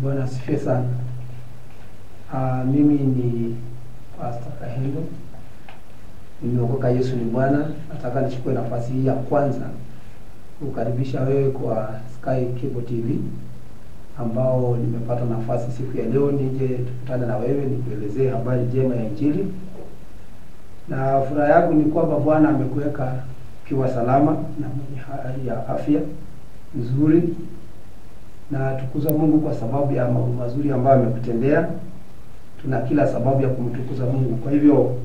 Bwana asifiwe sana. Mimi ni Pastor Kahendo. Nimeokoka, Yesu ni Bwana. Nataka nichukue nafasi hii ya kwanza kukaribisha wewe kwa Sky Cable TV, ambao nimepata nafasi siku ya leo nije tukutane na wewe nikuelezee habari njema ya Injili. Na furaha yangu ni kwamba Bwana amekuweka ukiwa salama na mwenye hali ya afya nzuri, na tukuza Mungu kwa sababu ya mambo mazuri ambayo amekutendea. Tuna kila sababu ya kumtukuza Mungu. Kwa hivyo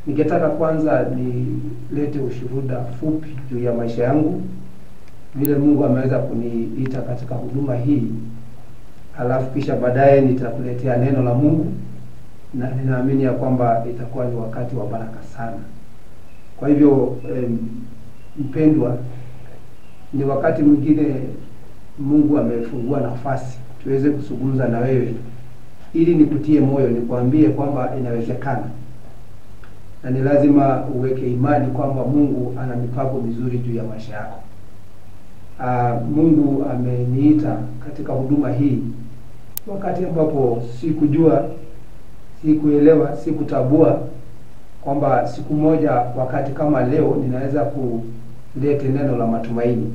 ningetaka kwanza nilete ushuhuda fupi juu ya maisha yangu, vile Mungu ameweza kuniita katika huduma hii, alafu kisha baadaye nitakuletea neno la Mungu, na ninaamini ya kwamba itakuwa ni wakati wa baraka sana. Kwa hivyo mpendwa, ni wakati mwingine Mungu amefungua nafasi tuweze kuzungumza na wewe ili nikutie moyo, nikwambie kwamba inawezekana, na ni lazima uweke imani kwamba Mungu ana mipango mizuri juu ya maisha yako. Mungu ameniita katika huduma hii wakati ambapo sikujua, sikuelewa, sikutabua kwamba siku moja wakati kama leo ninaweza kuleta neno la matumaini.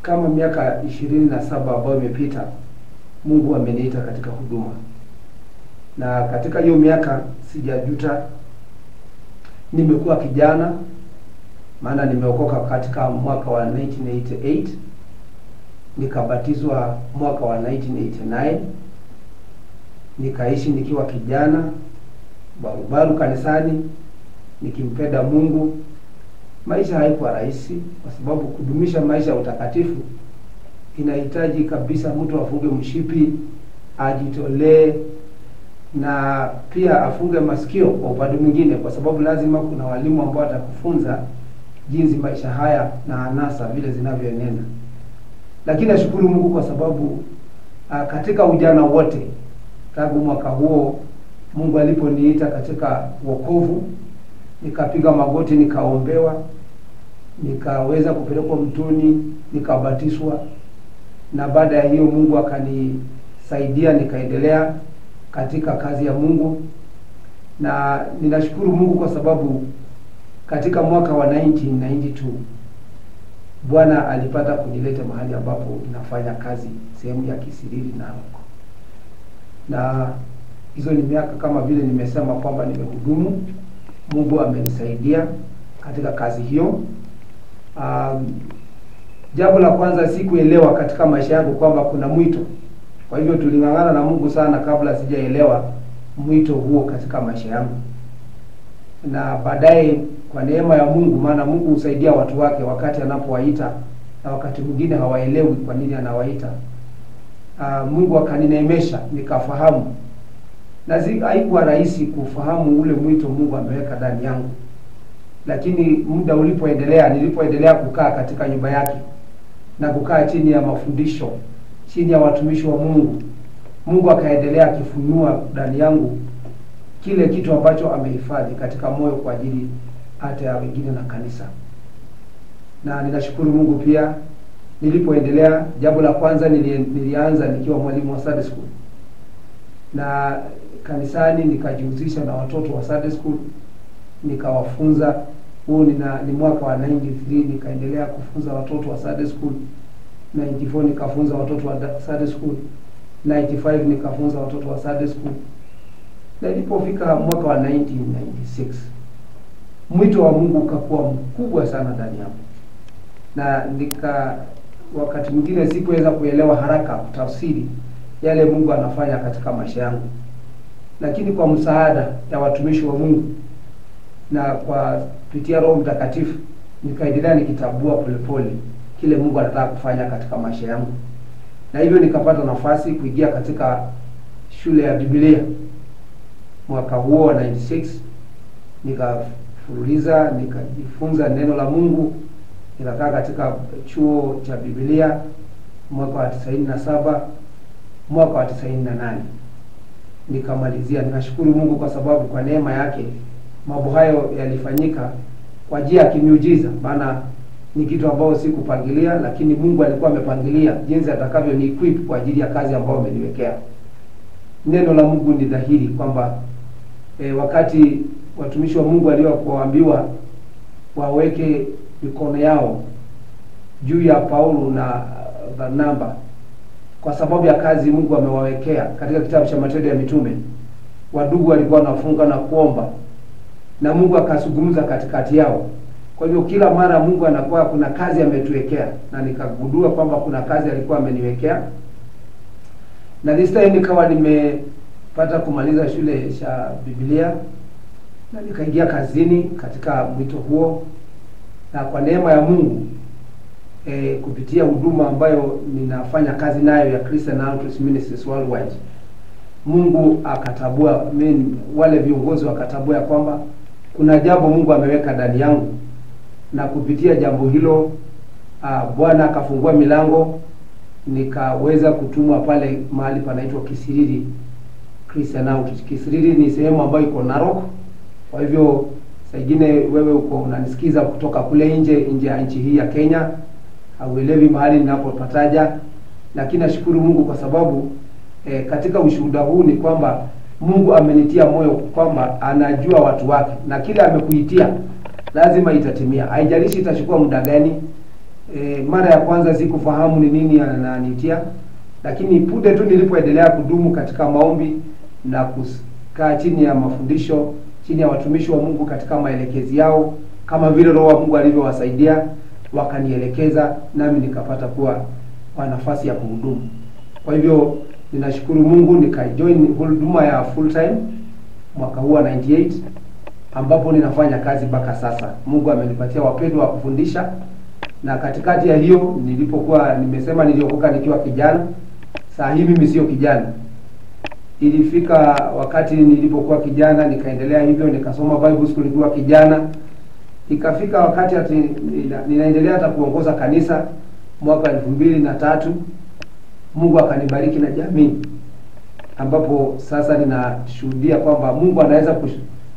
Kama miaka 27 ambayo imepita, Mungu ameniita katika huduma, na katika hiyo miaka sijajuta. Nimekuwa kijana, maana nimeokoka katika mwaka wa 1988, nikabatizwa mwaka wa 1989, nikaishi nikiwa kijana barubaru kanisani nikimpenda Mungu. Maisha haikuwa rahisi, kwa sababu kudumisha maisha ya utakatifu inahitaji kabisa mtu afunge mshipi, ajitolee, na pia afunge masikio kwa upande mwingine, kwa sababu lazima kuna walimu ambao watakufunza jinsi maisha haya na anasa vile zinavyoenenda. Lakini nashukuru Mungu kwa sababu katika ujana wote tangu mwaka huo Mungu aliponiita katika wokovu, nikapiga magoti, nikaombewa, nikaweza kupelekwa mtoni, nikabatizwa, na baada ya hiyo Mungu akanisaidia nikaendelea katika kazi ya Mungu. Na ninashukuru Mungu kwa sababu katika mwaka wa 1992 Bwana alipata kunileta mahali ambapo ninafanya kazi sehemu ya Kisiriri na huko. Na hizo ni miaka kama vile nimesema kwamba nimehudumu. Mungu amenisaidia katika kazi hiyo. Jambo la kwanza, sikuelewa katika maisha yangu kwamba kuna mwito. Kwa hivyo tuling'ang'ana na Mungu sana kabla sijaelewa mwito huo katika maisha yangu. Na baadaye kwa neema ya Mungu, maana Mungu husaidia watu wake wakati anapowaita, na wakati mwingine hawaelewi kwa nini anawaita. Mungu akanineemesha nikafahamu. Na haikuwa rahisi kufahamu ule mwito Mungu ameweka ndani yangu. Lakini muda ulipoendelea, nilipoendelea kukaa katika nyumba yake na kukaa chini ya mafundisho, chini ya watumishi wa Mungu, Mungu akaendelea akifunua ndani yangu kile kitu ambacho amehifadhi katika moyo kwa ajili hata ya wengine na kanisa. Na ninashukuru Mungu pia nilipoendelea, jambo la kwanza nilianza nikiwa mwalimu wa Sunday school. Na kanisani nikajihusisha na watoto wa Sunday school, nikawafunza. Huu ni mwaka wa 93, nikaendelea kufunza watoto wa Sunday school. 94 nikafunza watoto wa Sunday school. 95 nikafunza watoto wa Sunday school. Na ilipofika mwaka wa 1996 mwito wa Mungu ukakuwa mkubwa sana ndani yangu. Na wakati mwingine sikuweza kuelewa haraka kutafsiri yale Mungu anafanya katika maisha yangu. Lakini kwa msaada ya watumishi wa Mungu na kwa kupitia Roho Mtakatifu nikaendelea nikitabua polepole kile Mungu anataka kufanya katika maisha yangu. Na hivyo nikapata nafasi kuingia katika shule ya Biblia mwaka huo wa 96, nikafuruliza, nikajifunza neno la Mungu, nikakaa katika chuo cha Biblia mwaka wa 97, mwaka wa 98 nikamalizia. Ninashukuru Mungu kwa sababu kwa neema yake mambo hayo yalifanyika kwa njia ya kimiujiza, maana Ni kitu ambayo sikupangilia, lakini Mungu alikuwa amepangilia jinsi atakavyo ni equip kwa ajili ya kazi ambayo ameniwekea. Neno la Mungu ni dhahiri kwamba wakati watumishi wa Mungu waliokuambiwa waweke mikono yao juu ya Paulo na Barnaba kwa sababu ya kazi Mungu amewawekea, katika kitabu cha Matendo ya Mitume, wadugu walikuwa wanafunga na kuomba na Mungu akazungumza katikati yao. Kwa hivyo kila mara Mungu anakuwa kuna kazi ametuwekea, na nikagundua kwamba kuna kazi alikuwa ameniwekea. Na this time nikawa nimepata kumaliza shule cha Biblia na nikaingia kazini katika mwito huo, na kwa neema ya Mungu kupitia huduma ambayo ninafanya kazi nayo ya Christian Outreach Ministries Worldwide, Mungu akatabua, wale viongozi wakatabua kwamba kuna jambo Mungu ameweka ndani yangu, na kupitia jambo hilo Bwana akafungua milango, nikaweza kutumwa pale mahali panaitwa Kisiriri Christian Outreach. Kisiriri ni sehemu ambayo iko Narok. Kwa hivyo saa ingine wewe uko unanisikiza kutoka kule nje ya nchi hii ya Kenya, hauelewi mahali ninapopataja, lakini nashukuru Mungu kwa sababu katika ushuhuda huu ni kwamba Mungu amenitia moyo kwamba anajua watu wake na kila amekuitia lazima itatimia, haijalishi itachukua muda gani. Mara ya kwanza sikufahamu ni nini ananiitia, lakini punde tu nilipoendelea kudumu katika maombi na kukaa chini ya mafundisho, chini ya watumishi wa Mungu katika maelekezi yao, kama vile Roho wa Mungu alivyowasaidia wakanielekeza, nami nikapata kuwa kwa nafasi ya kuhudumu. Kwa hivyo ninashukuru Mungu, nikajoin huduma ya full time mwaka huu wa 98 ambapo ninafanya kazi mpaka sasa. Mungu amenipatia wapendwa wa kufundisha, na katikati ya hiyo nilipokuwa nimesema niliokoka nikiwa kijana, saa hii mimi sio kijana. Ilifika wakati nilipokuwa kijana nikaendelea hivyo, nikasoma Bible school nikiwa kijana. Ikafika wakati ati ninaendelea hata kuongoza kanisa mwaka 2003, Mungu akanibariki na jamii, ambapo sasa ninashuhudia kwamba Mungu anaweza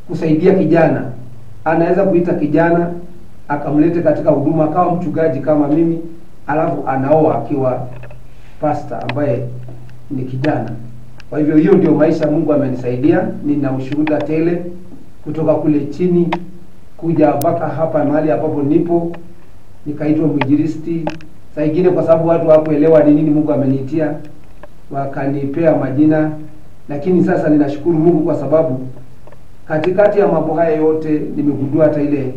kusaidia kijana, anaweza kuita kijana akamlete katika huduma akawa mchungaji kama mimi, alafu anaoa akiwa pastor ambaye ni kijana. Kwa hivyo hiyo ndio maisha Mungu amenisaidia. Nina ushuhuda tele kutoka kule chini kuja mpaka hapa mahali ambapo nipo, nikaitwa mwinjilisti. Saa ingine kwa sababu watu hawakuelewa ni nini Mungu ameniitia, wakanipea majina, lakini sasa ninashukuru Mungu kwa sababu katikati ya mambo haya yote nimegundua hata ile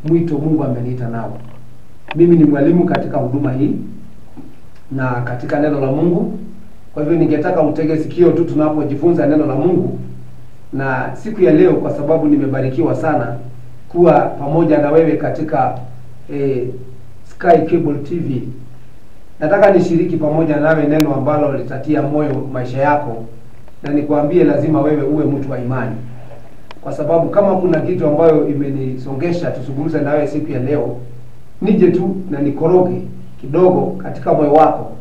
mwito Mungu ameniita nao. Mimi ni mwalimu katika huduma hii na katika neno la Mungu. Kwa hivyo ningetaka utege sikio tu tunapojifunza neno la Mungu. Na siku ya leo, kwa sababu nimebarikiwa sana kuwa pamoja na wewe katika Sky Cable TV, nataka nishiriki pamoja nawe neno ambalo litatia moyo maisha yako, na nikwambie lazima wewe uwe mtu wa imani. Kwa sababu kama kuna kitu ambayo imenisongesha tuzungumze nawe siku ya leo, nije tu na nikoroge kidogo katika moyo wako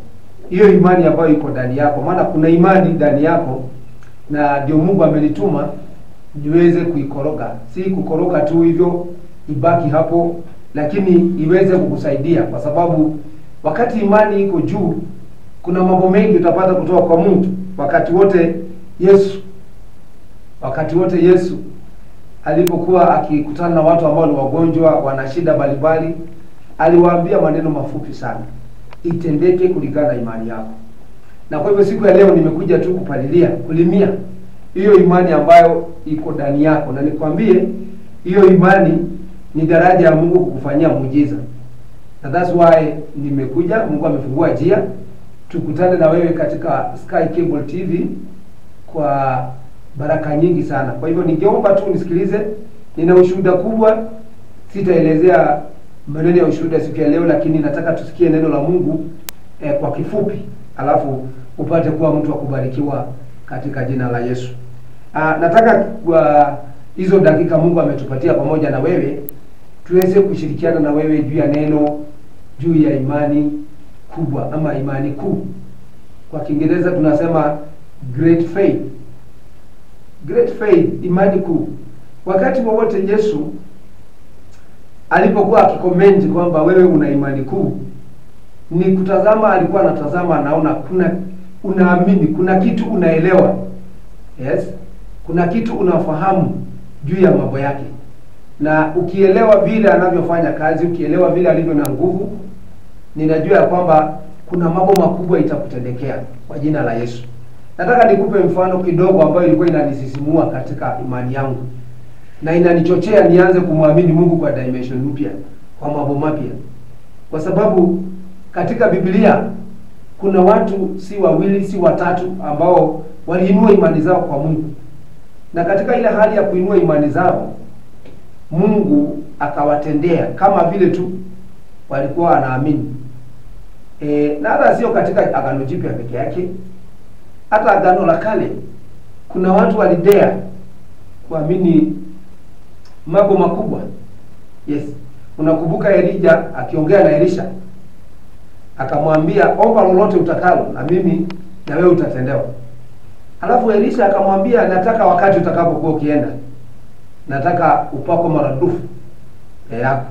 hiyo imani ambayo iko ndani yako, maana kuna imani ndani yako na ndio Mungu amenituma niweze kuikoroga. Si kukoroga tu hivyo ibaki hapo, lakini iweze kukusaidia, kwa sababu wakati imani iko juu kuna mambo mengi utapata kutoka kwa Mungu. Wakati wote Yesu alipokuwa akikutana na watu ambao ni wagonjwa, wana shida mbalimbali, aliwaambia maneno mafupi sana: itendeke kulingana na imani yako. Na kwa hivyo siku ya leo nimekuja tu kupalilia, kulimia hiyo imani ambayo iko ndani yako, na nikwambie hiyo imani ni daraja ya Mungu kukufanyia muujiza. Na that's why nimekuja, Mungu amefungua njia tukutane na wewe katika Sky Cable TV kwa baraka nyingi sana. Kwa hivyo ningeomba tu nisikilize, nina ushuhuda kubwa, sitaelezea maneno ya ushuhuda siku ya leo, lakini nataka tusikie neno la Mungu kwa kifupi, alafu upate kuwa mtu wa kubarikiwa katika jina la Yesu. Nataka kwa hizo dakika Mungu ametupatia pamoja na wewe tuweze kushirikiana na wewe juu ya neno, juu ya imani kubwa ama imani kuu. Kwa Kiingereza tunasema great faith. Great faith, imani kuu. Wakati wowote Yesu alipokuwa akikomenti kwamba wewe una imani kuu, ni kutazama, alikuwa anatazama, anaona kuna unaamini, kuna kitu unaelewa. Yes, kuna kitu unafahamu juu ya mambo yake, na ukielewa vile anavyofanya kazi, ukielewa vile alivyo na nguvu, ninajua ya kwamba kuna mambo makubwa itakutendekea kwa jina la Yesu. Nataka nikupe mfano kidogo ambayo ilikuwa inanisisimua katika imani yangu na inanichochea nianze kumwamini Mungu kwa dimension mpya, kwa mambo mapya, kwa sababu katika Biblia kuna watu si wawili si watatu ambao waliinua imani zao kwa Mungu, na katika ile hali ya kuinua imani zao Mungu akawatendea kama vile tu walikuwa wanaamini. Na hata sio katika Agano Jipya peke yake, hata Agano la Kale kuna watu walidea kuamini mambo makubwa. Yes, unakumbuka Elija akiongea na Elisha akamwambia, omba lolote utakalo na mimi na wewe utatendewa. Alafu Elisha akamwambia, nataka wakati utakapokuwa ukienda, nataka upako maradufu yako.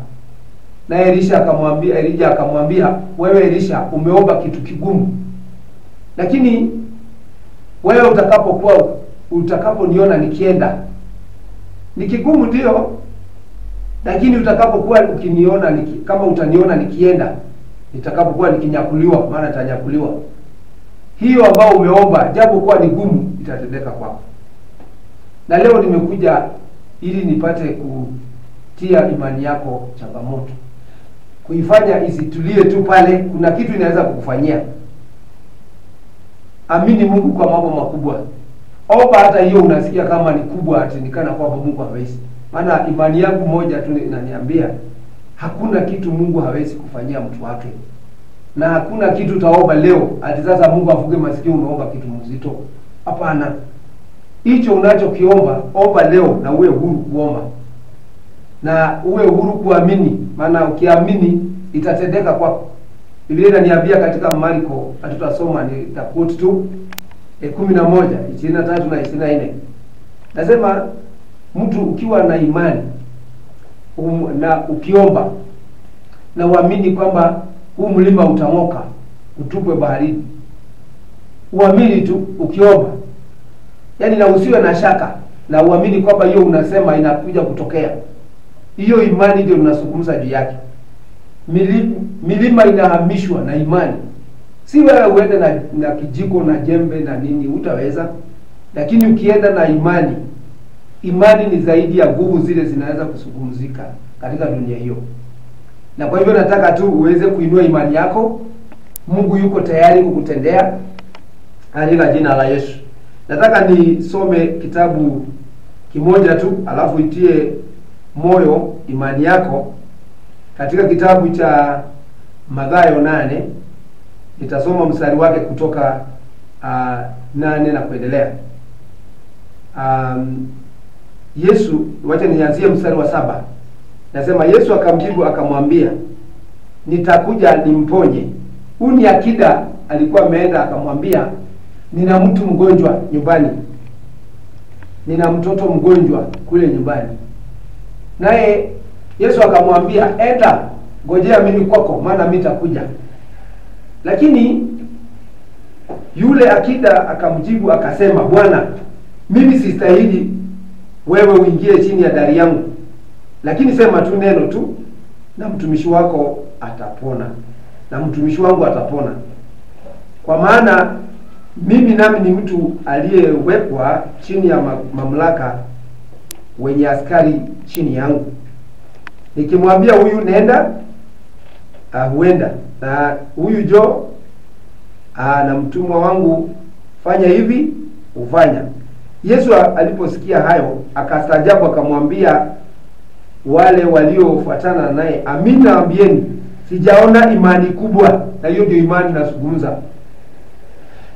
Na Elisha akamwambia, Elija akamwambia, wewe Elisha umeomba kitu kigumu, lakini wewe utakapokuwa utakaponiona nikienda, ni kigumu ndio, lakini utakapokuwa ukiniona kama utaniona nikienda, nitakapokuwa nikinyakuliwa, maana nitanyakuliwa, hiyo ambao umeomba japo kuwa ni gumu itatendeka kwako. Na leo nimekuja ili nipate kutia imani yako changamoto, kuifanya isitulie tu pale. Kuna kitu inaweza kukufanyia. Amini Mungu kwa mambo makubwa. Omba hata hiyo unasikia kama ni kubwa, ati nikana kwamba Mungu hawezi. Maana imani yangu moja tu inaniambia hakuna kitu Mungu hawezi kufanyia mtu wake, na hakuna kitu utaomba leo ati sasa Mungu afuge masikio umeomba kitu mzito. Hapana, hicho unachokiomba omba leo, na uwe huru kuomba na uwe huru kuamini, maana ukiamini itatendeka kwako. Biblia inaniambia katika Marko, hatutasoma, nitaquote tu 11:23 na 24. Nasema mtu ukiwa na imani na ukiomba na uamini kwamba huu mlima utang'oka utupwe baharini, uamini tu ukiomba, yaani na usiwe na shaka, na uamini kwamba hiyo unasema inakuja kutokea. Hiyo imani ndio tunazungumza juu yake. Milima inahamishwa na imani. Si wewe uende na kijiko na jembe na nini, utaweza. Lakini ukienda na imani, imani ni zaidi ya nguvu zile zinaweza kuzungumzika katika dunia hiyo. Na kwa hivyo nataka tu uweze kuinua imani yako. Mungu yuko tayari kukutendea katika jina la Yesu. Nataka nisome kitabu kimoja tu alafu itie moyo imani yako. Katika kitabu cha Mathayo 8 nitasoma mstari wake kutoka 8 na kuendelea. Yesu, wacha nianzie mstari wa 7. Nasema Yesu akamjibu akamwambia, nitakuja nimponye. Huyu ni akida alikuwa ameenda akamwambia, nina mtu mgonjwa nyumbani, nina mtoto mgonjwa kule nyumbani. Naye Yesu akamwambia, enda ngojea mimi kwako, maana mimi nitakuja. Lakini yule akida akamjibu akasema, Bwana, mimi sistahili wewe uingie chini ya dari yangu, lakini sema tu neno tu na mtumishi wako atapona, na mtumishi wangu atapona. Kwa maana mimi nami ni mtu aliyewekwa chini ya mamlaka, wenye askari chini yangu. Nikimwambia huyu nenda, huenda, na huyu jo, na mtumwa wangu fanya hivi, hufanya. Yesu aliposikia hayo akastaajabu, akamwambia wale waliofuatana naye, amin naambieni, sijaona imani kubwa. Na hiyo ndio imani nazungumza.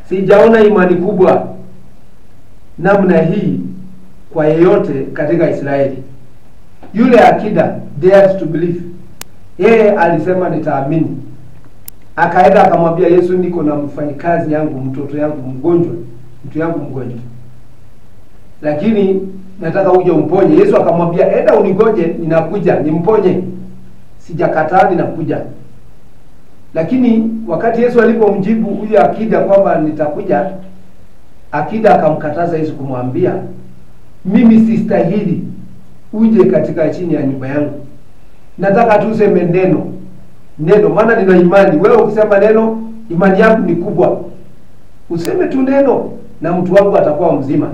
Sijaona imani kubwa namna hii kwa yeyote katika Israeli. Yule akida dared to believe. Yeye alisema nitaamini. Akaenda akamwambia Yesu, niko na mfanyikazi yangu, mtoto yangu mgonjwa, mtu yangu mgonjwa, lakini nataka uje umponye. Yesu akamwambia, enda unigoje, ninakuja nimponye. Sijakataa, ninakuja. Lakini wakati Yesu alipomjibu huyu akida kwamba nitakuja, akida akamkataza Yesu kumwambia, mimi sistahili uje katika chini ya nyumba yangu. Nataka tu useme neno. Neno, maana nina imani. Wewe ukisema neno, imani yangu ni kubwa. Useme tu neno na mtu wangu atakuwa mzima.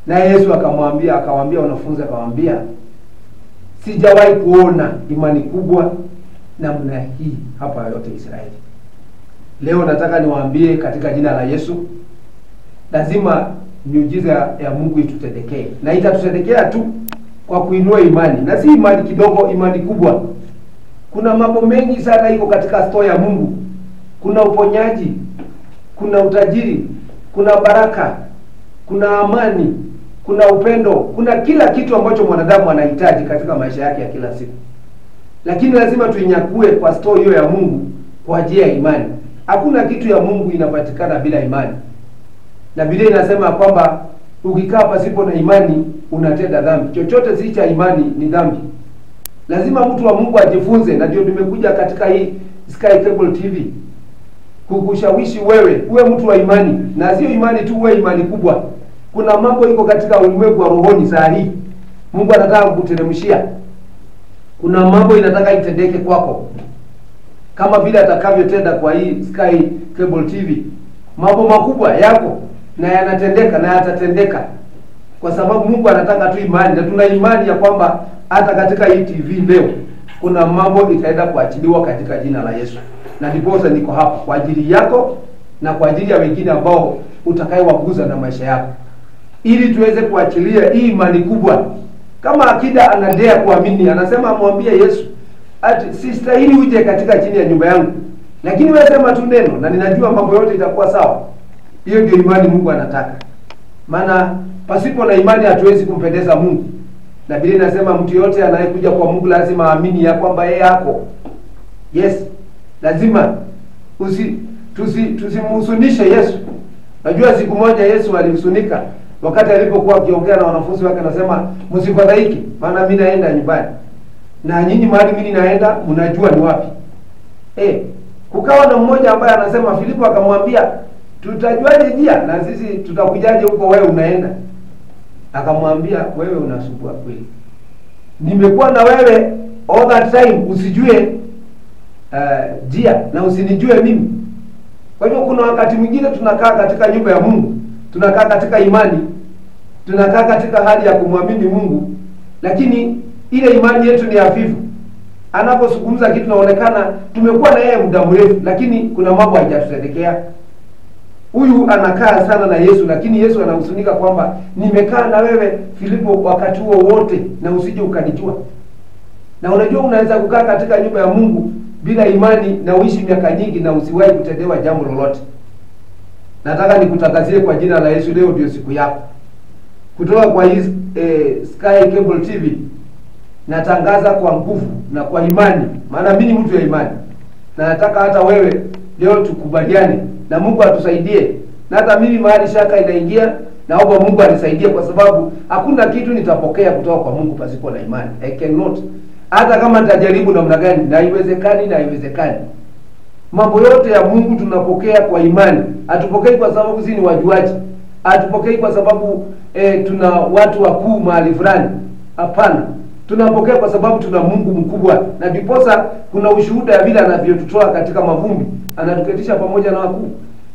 Na Yesu akamwambia, akawaambia wanafunzi, akawaambia, sijawahi kuona imani kubwa namna hii hapa yote Israeli. Leo nataka niwaambie katika jina la Yesu, lazima miujiza ya Mungu itutendekee. Na itatutendekea tu kwa kuinua imani. Na si imani kidogo, imani kubwa. Kuna mambo mengi sana iko katika store ya Mungu. Kuna uponyaji, kuna utajiri, kuna baraka, kuna amani, kuna upendo, kuna kila kitu ambacho mwanadamu anahitaji katika maisha yake ya kila siku. Lakini lazima tuinyakue kwa store hiyo ya Mungu kwa njia ya imani. Hakuna kitu ya Mungu inapatikana bila imani. Na Biblia inasema kwamba ukikaa pasipo na imani unatenda dhambi. Chochote si cha imani ni dhambi. Lazima mtu wa Mungu ajifunze, na ndio nimekuja katika hii Sky Cable TV kukushawishi wewe uwe mtu wa imani, na sio imani tu, uwe imani kubwa. Kuna mambo iko katika ulimwengu wa rohoni saa hii Mungu anataka kukuteremshia. Kuna mambo inataka itendeke kwako kama vile atakavyotenda kwa hii Sky Cable TV. Mambo makubwa yako na yanatendeka na yatatendeka, kwa sababu Mungu anataka tu imani, na tuna imani ya kwamba hata katika hii TV leo kuna mambo itaenda kuachiliwa katika jina la Yesu. Na ndiposa niko hapa kwa ajili yako na kwa ajili ya wengine ambao utakayewaguza na maisha yako, ili tuweze kuachilia hii imani kubwa. Kama akida anadea kuamini, anasema amwambie Yesu ati sistahili uje katika chini ya nyumba yangu, lakini wewe sema tu neno na ninajua mambo yote itakuwa sawa. Hiyo ndio imani Mungu anataka. Maana pasipo na imani hatuwezi kumpendeza Mungu. Na Biblia inasema mtu yote anayekuja kwa Mungu lazima aamini ya kwamba yeye yako. Yes, lazima tusimhuzunishe Yesu. Najua siku moja Yesu alihuzunika wakati alipokuwa akiongea na wanafunzi wake, anasema msifadhaike, maana mimi naenda nyumbani. Na nyinyi mahali mimi naenda mnajua ni wapi. Kukawa na mmoja ambaye anasema, Filipo akamwambia, tutajuaje njia na sisi tutakujaje huko wewe unaenda? Akamwambia, wewe unasumbua kweli. Nimekuwa na wewe all that time, usijue njia na usinijue mimi. Kwa hivyo kuna wakati mwingine tunakaa katika nyumba ya Mungu, tunakaa katika imani, tunakaa katika hali ya kumwamini Mungu, lakini ile imani yetu ni hafifu. Anapozungumza kitu tunaonekana tumekuwa na yeye muda mrefu, lakini kuna mambo hayajatutendekea. Huyu anakaa sana na Yesu, lakini Yesu anahuzunika kwamba nimekaa na wewe Filipo wakati huo wote na usije ukanijua. Na unajua unaweza kukaa katika nyumba ya Mungu bila imani na uishi miaka nyingi na usiwahi kutendewa jambo lolote. Nataka nikutangazie kwa jina la Yesu, leo ndio siku yako. Kutoka kwa hii Sky Cable TV natangaza kwa nguvu na kwa imani, maana mimi ni mtu wa imani. Na nataka hata wewe leo tukubaliane na Mungu atusaidie. Na hata mimi mahali shaka inaingia, naomba Mungu anisaidie, kwa sababu hakuna kitu nitapokea kutoka kwa Mungu pasipo na imani. I cannot. Hata kama nitajaribu namna gani, na haiwezekani, na haiwezekani. Mambo yote ya Mungu tunapokea kwa imani. Hatupokei kwa sababu sisi ni wajuaji. Hatupokei kwa sababu tuna watu wakuu mahali fulani. Hapana. Tunapokea kwa sababu tuna Mungu mkubwa. Na ndiposa kuna ushuhuda ya vile anavyotutoa katika mavumbi, anatuketisha pamoja na wakuu.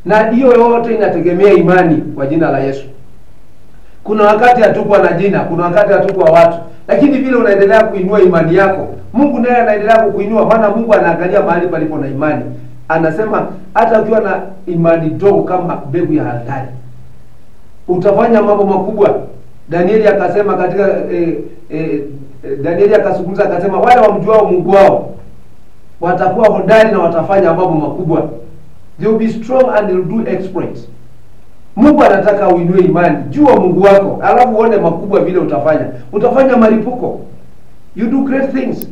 Na hiyo yote inategemea imani kwa jina la Yesu. Kuna wakati hatukuwa na jina, kuna wakati hatukuwa watu, lakini vile unaendelea kuinua imani yako, Mungu naye anaendelea kukuinua, maana Mungu anaangalia mahali palipo na imani. Anasema hata ukiwa na imani ndogo kama mbegu ya haradali utafanya mambo makubwa. Danieli akasema katika Danieli akazungumza akasema wale wamjuao Mungu wao watakuwa hodari na watafanya mambo makubwa. They will be strong and they will do exploits. Mungu anataka uinue imani. Jua Mungu wako, alafu uone makubwa vile utafanya. Utafanya malipuko. You do great things.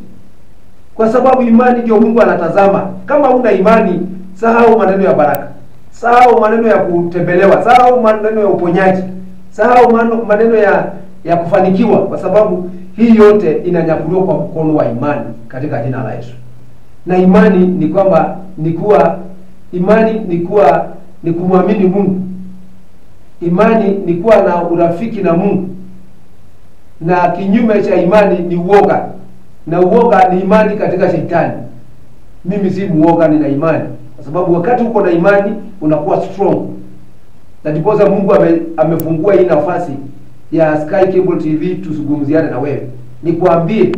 Kwa sababu imani ndio Mungu anatazama. Kama una imani, sahau maneno ya baraka. Sahau maneno ya kutembelewa, sahau maneno ya uponyaji. Sahau maneno ya kufanikiwa, kwa sababu Hii yote inanyakuliwa kwa mkono wa imani katika jina la Yesu. Na imani ni kwamba ni kuwa, imani ni kuwa ni kumwamini Mungu. Imani ni kuwa na urafiki na Mungu. Na kinyume cha imani ni uoga. Na uoga ni imani katika shetani. Mimi si muoga, nina imani. Kwa sababu wakati uko na imani unakuwa strong. Na ndiposa Mungu amefungua hii nafasi ya Sky Cable TV tuzungumziane na wewe. Nikwambie,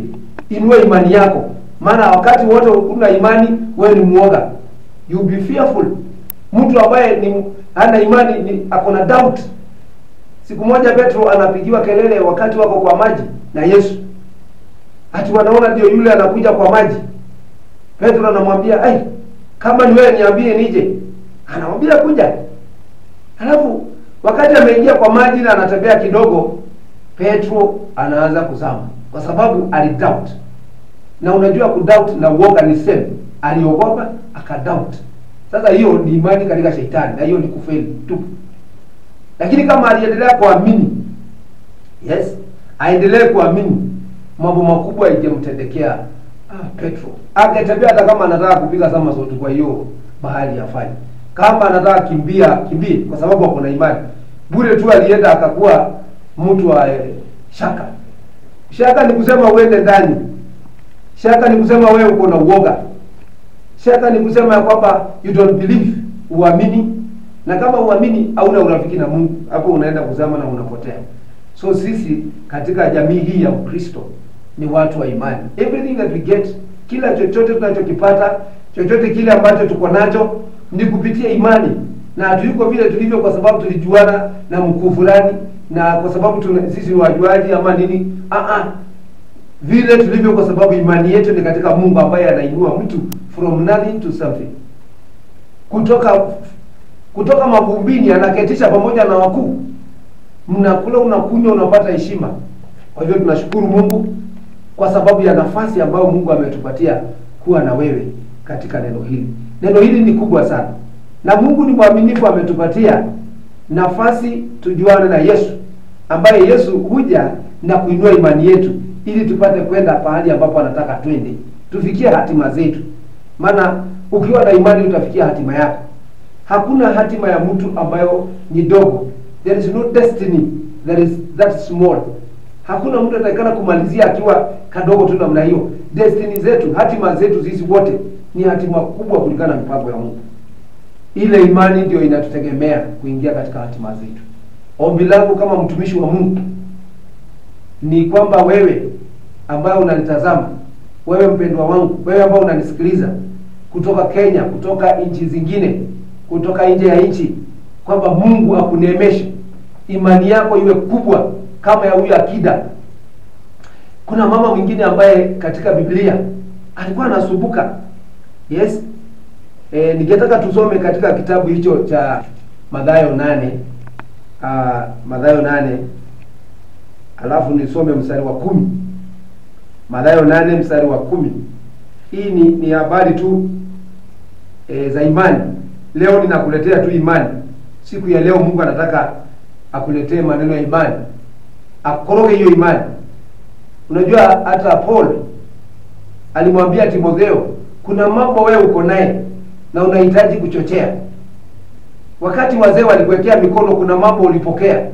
inua imani yako. Maana wakati wote una imani wewe ni muoga. You be fearful. Mtu ambaye ni hana imani ni ako na doubt. Siku moja Petro anapigiwa kelele wakati wako kwa maji na Yesu. Ati wanaona ndio yule anakuja kwa maji. Petro anamwambia, "Ai, kama ni wewe niambie nije." Anamwambia kuja. Alafu wakati ameingia kwa maji na anatembea kidogo, Petro anaanza kuzama kwa sababu alidoubt. Na unajua kudoubt na uoga ni same. Aliogopa akadoubt. Sasa hiyo ni imani katika shetani, na hiyo ni kufeli tu. Lakini kama aliendelea kuamini, yes, aendelee kuamini, mambo makubwa ingemtendekea Petro. Angetembea hata kama anataka kupiga somersault kwa hiyo bahari afanye. Kama anataka kimbia, kimbie, kwa sababu ako na imani. Bure tu alienda akakuwa mtu wa shaka. Shaka ni kusema uende ndani. Shaka ni kusema wewe uko na uoga. Shaka ni kusema ya kwamba you don't believe, uamini. Na kama uamini hauna urafiki na Mungu, hapo unaenda kuzama na unapotea. So sisi katika jamii hii ya Ukristo ni watu wa imani. Everything that we get, kila chochote tunachokipata, chochote kile ambacho tuko nacho ni kupitia imani. Na hatuko vile tulivyo kwa sababu tulijuana na mkuu fulani, na kwa sababu sisi wajuaji ama nini. Vile tulivyo kwa sababu imani yetu ni katika Mungu ambaye anainua mtu from nothing to something. Kutoka mavumbini anaketisha pamoja na wakuu. Mnakula, unakunywa, unapata heshima. Kwa hivyo tunashukuru Mungu kwa sababu ya nafasi ambayo Mungu ametupatia kuwa na wewe katika neno hili. Neno hili ni kubwa sana. Na Mungu ni mwaminifu, ametupatia nafasi tujuane na Yesu, ambaye Yesu huja na kuinua imani yetu ili tupate kwenda pahali ambapo anataka twende, tufikie hatima zetu. Maana ukiwa na imani utafikia hatima yako. Hakuna hatima ya mtu ambayo ni dogo. There is no destiny that is that small. Hakuna mtu atakayekana kumalizia akiwa kadogo tu namna hiyo. Destiny zetu, hatima zetu sisi wote ni hatima kubwa kulingana na mipango ya Mungu. Ile imani ndio inatutegemea kuingia katika hatima zetu. Ombi langu kama mtumishi wa Mungu ni kwamba wewe ambaye unanitazama, wewe mpendwa wangu, wewe ambaye unanisikiliza kutoka Kenya, kutoka nchi zingine, kutoka nje ya nchi, kwamba Mungu akuneemeshe, imani yako iwe kubwa kama ya huyu akida. Kuna mama mwingine ambaye katika Biblia alikuwa anasumbuka. Yes. Ningetaka tusome katika kitabu hicho cha Mathayo 8, Mathayo 8, alafu nisome mstari wa 10. Mathayo 8 mstari wa 10. Hii ni habari tu za imani. Leo ninakuletea tu imani. Siku ya leo Mungu anataka akuletee maneno ya imani, akoroge hiyo imani. Unajua hata Paul alimwambia Timotheo, kuna mambo wewe uko naye na unahitaji kuchochea. Wakati wazee walikuwekea mikono, kuna mambo ulipokea.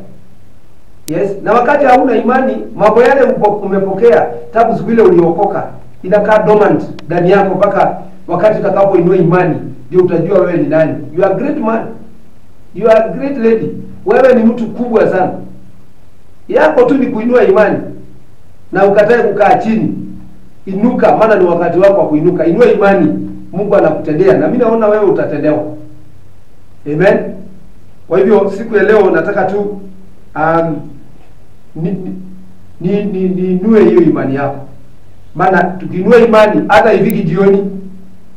Yes, na wakati hauna imani, mambo yale umepokea tangu siku ile uliokoka inakaa dormant ndani yako mpaka wakati utakapoinua imani, ndio utajua wewe ni nani. You are a great man. You are a great lady. Wewe ni mtu kubwa sana. Yako tu ni kuinua imani na ukatae kukaa chini. Inuka, maana ni wakati wako wa kuinuka. Inua imani, Mungu anakutendea, na mimi naona wewe utatendewa. Amen. Kwa hivyo siku ya leo nataka tu niinue hiyo imani yako. Maana tukiinua imani hata ifiki jioni,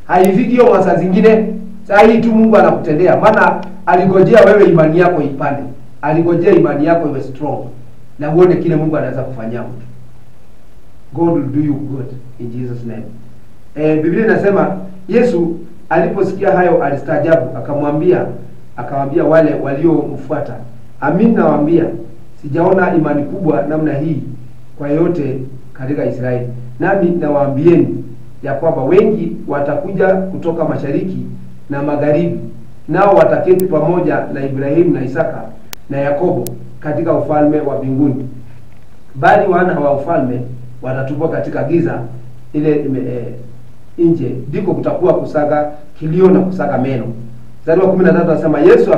haifiki hiyo masaa zingine, saa hii tu Mungu anakutendea. Maana aligojea wewe imani yako ipande. Aligojea imani yako iwe strong na uone kile Mungu anaweza kufanyia mtu. God will do you good in Jesus name. Biblia inasema Yesu aliposikia hayo alistaajabu, akamwambia wale waliomfuata, amin nawaambia, sijaona imani kubwa namna hii kwa yote katika Israeli. Nami nawaambieni ya kwamba wengi watakuja kutoka mashariki na magharibi, nao wataketi pamoja na Ibrahimu na Isaka na Yakobo katika ufalme wa mbinguni. Bali wana wa ufalme watatupwa katika giza ile nje, ndiko kutakuwa kusaga kilio na kusaga meno. Mstari wa 13 anasema, Yesu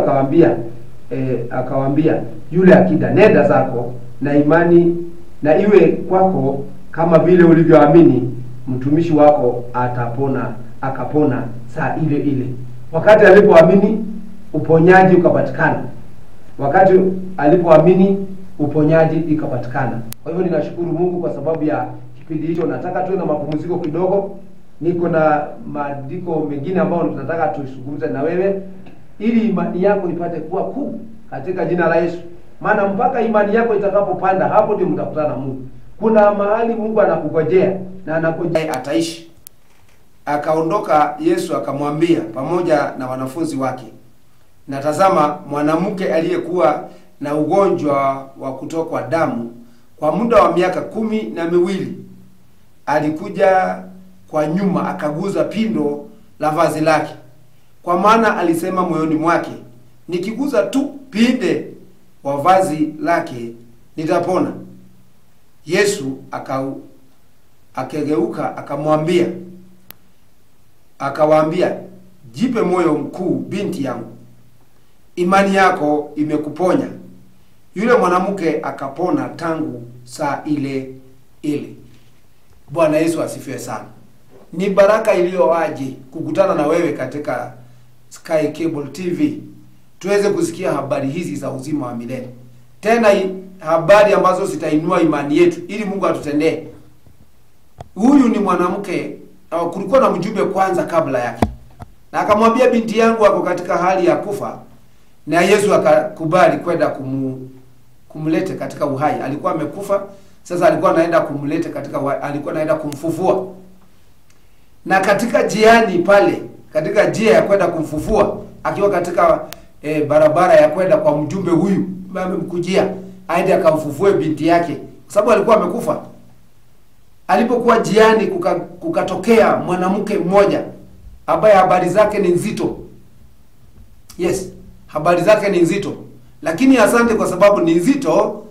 akawaambia yule akida, nenda zako na imani na iwe kwako kama vile ulivyoamini, mtumishi wako atapona. Akapona saa ile ile. Wakati alipoamini uponyaji ukapatikana. Wakati alipoamini uponyaji ikapatikana. Kwa hivyo ninashukuru Mungu kwa sababu ya kipindi hicho. Nataka tuwe na mapumziko kidogo. Niko na maandiko mengine ambayo tunataka tuzungumze na wewe ili imani yako ipate kuwa kuu katika jina la Yesu. Maana mpaka imani yako itakapopanda, hapo ndio mtakutana na Mungu. Kuna mahali Mungu anakungojea na anakungojea ataishi. Akaondoka Yesu akamwambia pamoja na wanafunzi wake, na tazama, mwanamke aliyekuwa na ugonjwa wa kutokwa damu kwa muda wa miaka 12 alikuja kwa nyuma akaguza pindo la vazi lake. Kwa maana alisema moyoni mwake, nikiguza tu pinde wa vazi lake nitapona. Yesu akageuka akamwambia, akawaambia, jipe moyo mkuu, binti yangu, imani yako imekuponya. Yule mwanamke akapona tangu saa ile ile. Bwana Yesu asifiwe sana. Ni baraka iliyoaje kukutana na wewe katika Sky Cable TV, tuweze kusikia habari hizi za uzima wa milele. Tena habari ambazo zitainua imani yetu ili Mungu atutendee. Huyu ni mwanamke, kulikuwa na mjumbe kwanza kabla yake, na akamwambia binti yangu ako katika hali ya kufa, na Yesu akakubali kwenda kumlete katika uhai. Alikuwa amekufa, sasa alikuwa anaenda kumlete katika uhai, alikuwa anaenda kumfufua. Na katika jiani pale, katika njia ya kwenda kumfufua, akiwa katika barabara ya kwenda kwa mjumbe huyu amemkujia aende akamfufue binti yake, kwa sababu alikuwa amekufa. Alipokuwa jiani kukatokea mwanamke mmoja ambaye habari zake ni nzito. Yes, habari zake ni nzito. Lakini asante kwa sababu ni nzito,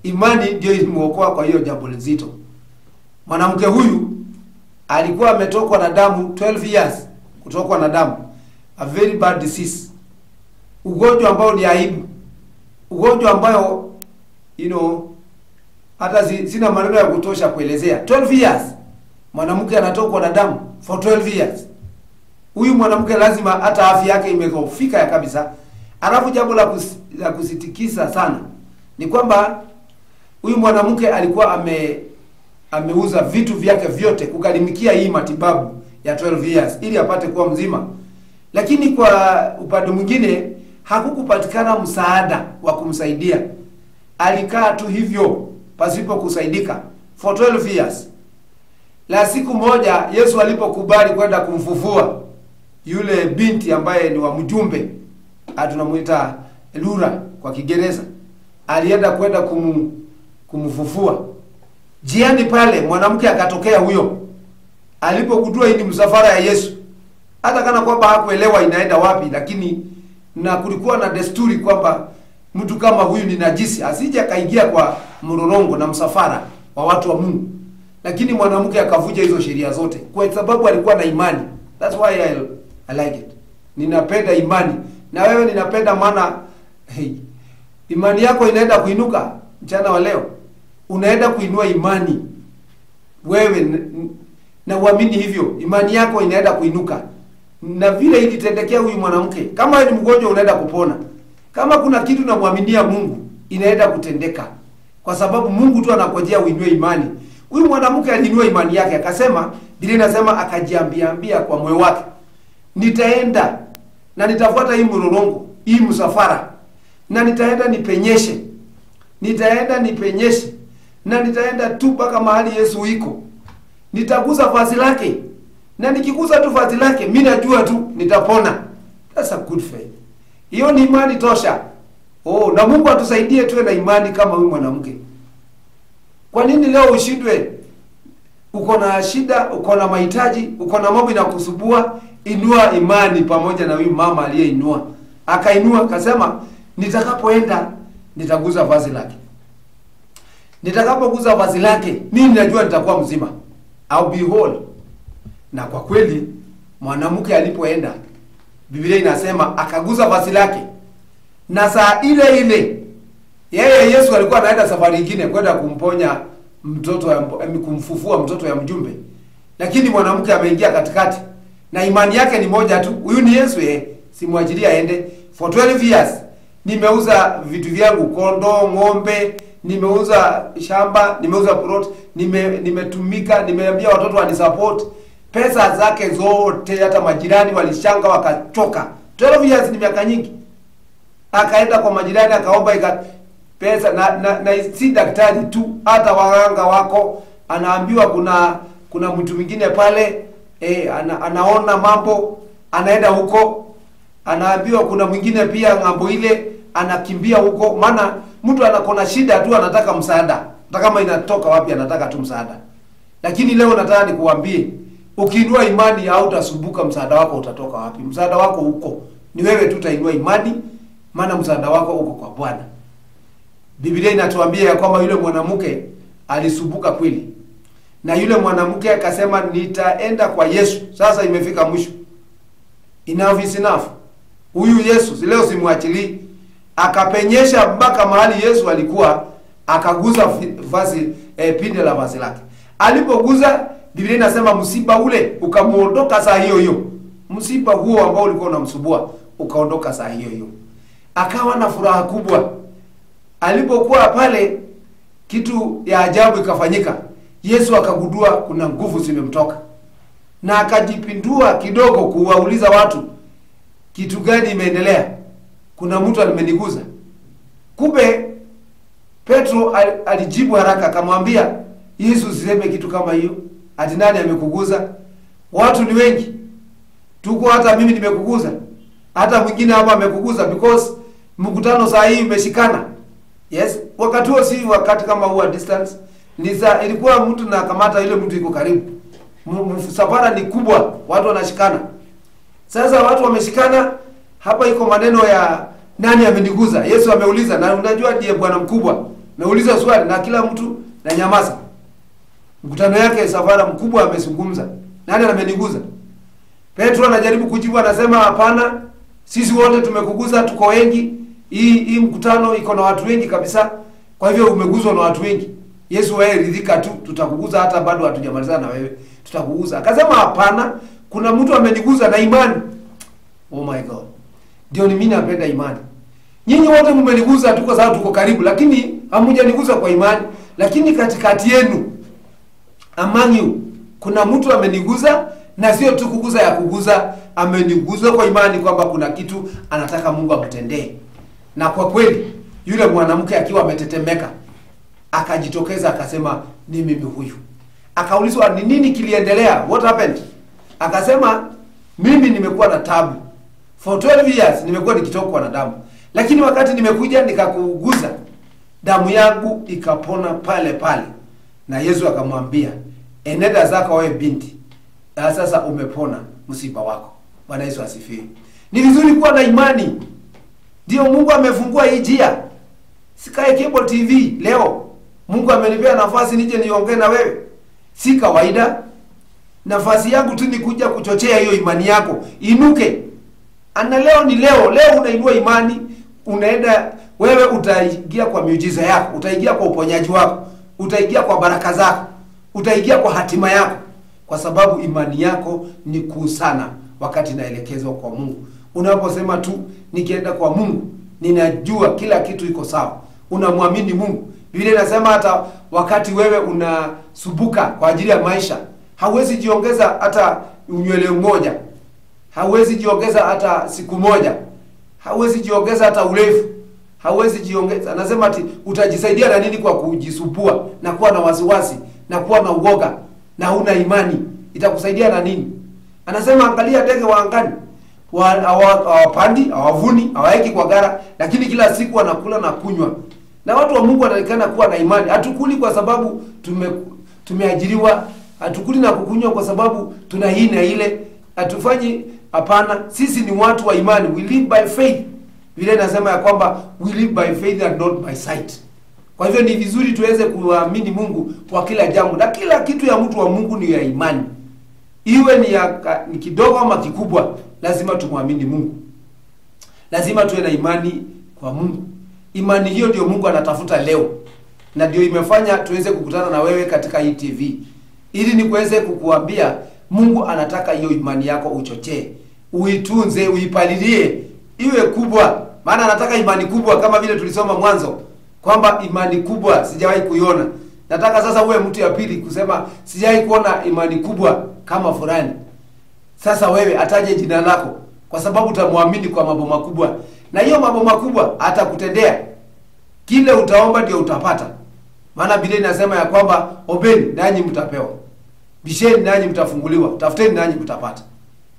imani ndio ilimuokoa kwa hiyo jambo nzito. Mwanamke huyu alikuwa ametokwa na damu 12 years, kutokwa na damu. A very bad disease. Ugonjwa ambao ni aibu. Ugonjwa ambayo hata sina maneno ya kutosha kuelezea. 12 years mwanamke anatokwa na damu for 12 years. Huyu mwanamke lazima hata afya yake imedhoofika ya kabisa. Alafu jambo la kusitikisa sana ni kwamba huyu mwanamke alikuwa ameuza vitu vyake vyote kugharimikia hii matibabu ya 12 years ili apate kuwa mzima. Lakini kwa upande mwingine hakukupatikana msaada wa kumsaidia. Alikaa tu hivyo pasipo kusaidika for 12 years. La siku moja Yesu alipokubali kwenda kumfufua yule binti ambaye ni wa mjumbe, tunamuita Lura kwa Kiingereza, alienda kwenda kumfufua. Jiani pale mwanamke akatokea huyo. Alipogundua hii ni msafara ya Yesu, hata kana kwamba hakuelewa inaenda wapi, lakini na kulikuwa na desturi kwamba mtu kama huyu ni najisi, asije akaingia kwa mrorongo na msafara wa watu wa Mungu. Lakini mwanamke akavuja hizo sheria zote kwa sababu alikuwa na imani. That's why I like it. Ninapenda imani. Na wewe ninapenda, maana hey, imani yako inaenda kuinuka mchana wa leo. Unaenda kuinua imani wewe na uamini hivyo, imani yako inaenda kuinuka. Na vile ilitendekea huyu mwanamke, kama ni mgonjwa unaenda kupona. Kama kuna kitu unamwaminia Mungu, inaenda kutendeka. Kwa sababu Mungu tu anakojea uinue imani. Huyu mwanamke aliinua imani yake akasema, Biblia inasema akajiambia kwa moyo wake, nitaenda na nitafuata hii mlolongo, hii msafara, na nitaenda nipenyeshe. Nitaenda nipenyeshe na nitaenda tu mpaka mahali Yesu iko. Nitagusa vazi lake. Na nikigusa tu vazi lake, mimi najua tu nitapona. That's a good faith. Hiyo ni imani tosha. Oh, na Mungu atusaidie tuwe na imani kama huyu mwanamke. Kwa nini leo ushindwe? Uko na shida, uko na mahitaji, uko na mambo inakusubua. Inua imani pamoja na huyu mama aliyeinua. Akainua akasema, nitakapoenda nitaguza vazi lake. Nitakapoguza vazi lake, mimi najua nitakuwa mzima. I'll be whole. Na kwa kweli mwanamke alipoenda, Biblia inasema akaguza vazi lake. Na saa ile ile yeye Yesu alikuwa anaenda safari nyingine kwenda kumponya mtoto, kumfufua mtoto ya mjumbe. Lakini mwanamke ameingia katikati na imani yake ni moja tu, huyu ni Yesu, simwachilie aende. For 12 years nimeuza vitu vyangu, kondoo, ng'ombe, nimeuza shamba, nimeuza plot, nimetumika, nimeambia watoto wanisupport. Pesa zake zote, hata majirani walishanga wakachoka. 12 years ni miaka nyingi. Akaenda kwa majirani akaomba pesa na si daktari tu, hata waganga wako. Anaambiwa kuna mtu mwingine pale, anaona mambo, anaenda huko. Anaambiwa kuna mwingine pia ng'ambo ile, anakimbia huko. Maana mtu anakona shida tu, anataka msaada. Hata kama inatoka wapi, anataka tu msaada. Lakini leo nataka nikuambie, ukiinua imani hautasumbuka. Msaada wako utatoka wapi? Msaada wako huko. Ni wewe tu utainua imani, maana msaada wako uko kwa Bwana. Biblia inatuambia ya kwamba yule mwanamke alisumbuka kweli. Na yule mwanamke akasema, nitaenda kwa Yesu. Sasa imefika mwisho. Enough is enough. Huyu Yesu leo simwachilii. Akapenyesha mpaka mahali Yesu alikuwa, akaguza vazi, pinde la vazi lake. Alipoguza, Biblia inasema msiba ule ukamuondoka saa hiyo hiyo. Msiba huo ambao ulikuwa unamsumbua ukaondoka saa hiyo hiyo. Akawa na furaha kubwa. Alipokuwa pale, kitu ya ajabu ikafanyika. Yesu akagundua kuna nguvu zimemtoka. Na akajipindua kidogo kuwauliza watu, kitu gani imeendelea? Kuna mtu alimeniguza. Kumbe Petro alijibu haraka akamwambia, Yesu usiseme kitu kama hiyo. Ati nani amekuguza? Watu ni wengi. Tuko hata mimi nimekuguza. Hata mwingine hapa amekuguza, because mkutano saa hii umeshikana. Yes, wakati huo si wakati kama huwa distance. Nisa ilikuwa mtu na kamata ile mtu iko karibu. Msafara ni kubwa, watu wanashikana. Sasa watu wameshikana, hapa iko maneno ya nani ameniguza? Yesu ameuliza, na unajua ndiye Bwana mkubwa. Nauliza swali na kila mtu na nyamaza. Mkutano yake safara mkubwa amezungumza. Nani ameniguza? Petro anajaribu kujibu, anasema hapana, sisi wote tumekuguza, tuko wengi. Hii mkutano iko na watu wengi kabisa. Kwa hivyo umeguzwa na watu wengi. Yesu wewe ridhika tu, tutakuguza hata bado hatujamalizana na wewe. Tutakuguza. Akasema hapana, kuna mtu ameniguza na imani. Oh my God. Ndio ni mimi napenda imani. Nyinyi wote mmeniguza tu kwa sababu tuko karibu, lakini hamjaniguza kwa imani. Lakini katikati yenu, among you, kuna mtu ameniguza, na sio tu kuguza ya kuguza, ameniguza kwa imani kwamba kuna kitu anataka Mungu amtendee. Na kwa kweli yule mwanamke akiwa ametetemeka akajitokeza akasema, ni mimi huyu. Akaulizwa ni nini kiliendelea, what happened? Akasema, mimi nimekuwa na tabu for 12 years, nimekuwa nikitokwa na damu, lakini wakati nimekuja nikakuguza, damu yangu ikapona pale pale. Na Yesu akamwambia, enenda zako wewe binti, sasa umepona msiba wako. Bwana Yesu asifiwe. Ni vizuri kuwa na imani. Ndio Mungu amefungua hii njia. Sikae Cable TV leo. Mungu amenipea nafasi nije niongee na wewe. Si kawaida. Nafasi yangu tu ni kuja kuchochea hiyo imani yako inuke. Ana leo ni leo. Leo unainua imani, unaenda wewe, utaingia kwa miujiza yako, utaingia kwa uponyaji wako, utaingia kwa baraka zako, utaingia kwa hatima yako, kwa sababu imani yako ni kuu sana wakati inaelekezwa kwa Mungu. Unaposema tu nikienda kwa Mungu ninajua kila kitu iko sawa, unamwamini Mungu. Biblia inasema hata wakati wewe unasumbuka kwa ajili ya maisha, hauwezi jiongeza hata unywele mmoja, hauwezi jiongeza hata siku moja, hauwezi jiongeza hata urefu, hauwezi jiongeza. Anasema ati utajisaidia na nini kwa kujisumbua na kuwa na wasiwasi na kuwa na uoga na huna imani? Itakusaidia na nini? Anasema angalia ndege wa angani, hawapandi, hawavuni, hawaeki kwa gara, lakini kila siku wanakula na kunywa. Na watu wa Mungu wanatakikana kuwa na imani. Hatukuli kwa sababu tumeajiriwa, hatukuli na kukunywa kwa sababu tuna hii na ile. Hatufanyi, hapana. Sisi ni watu wa imani. We live by faith. Vile nasema ya kwamba we live by faith and not by sight. Kwa hivyo ni vizuri tuweze kuamini Mungu kwa kila jambo, na kila kitu ya mtu wa Mungu ni ya imani. Iwe ni kidogo ama kikubwa, lazima tumwamini Mungu. Lazima tuwe na imani kwa Mungu. Imani hiyo ndio Mungu anatafuta leo, na ndio imefanya tuweze kukutana na wewe katika hii TV, ili nikuweze kukuambia Mungu anataka hiyo imani yako uchochee, uitunze, uipalilie, iwe kubwa. Maana anataka imani kubwa, kama vile tulisoma mwanzo kwamba imani kubwa sijawahi kuiona. Nataka sasa uwe mtu ya pili kusema sijawahi kuona imani kubwa kama fulani. Sasa wewe ataje jina lako, kwa sababu utamwamini kwa mambo makubwa, na hiyo mambo makubwa atakutendea. Kile utaomba ndio utapata. Maana Biblia inasema ya kwamba ombeni nanyi mtapewa, bisheni nanyi mtafunguliwa, tafuteni nanyi mtapata.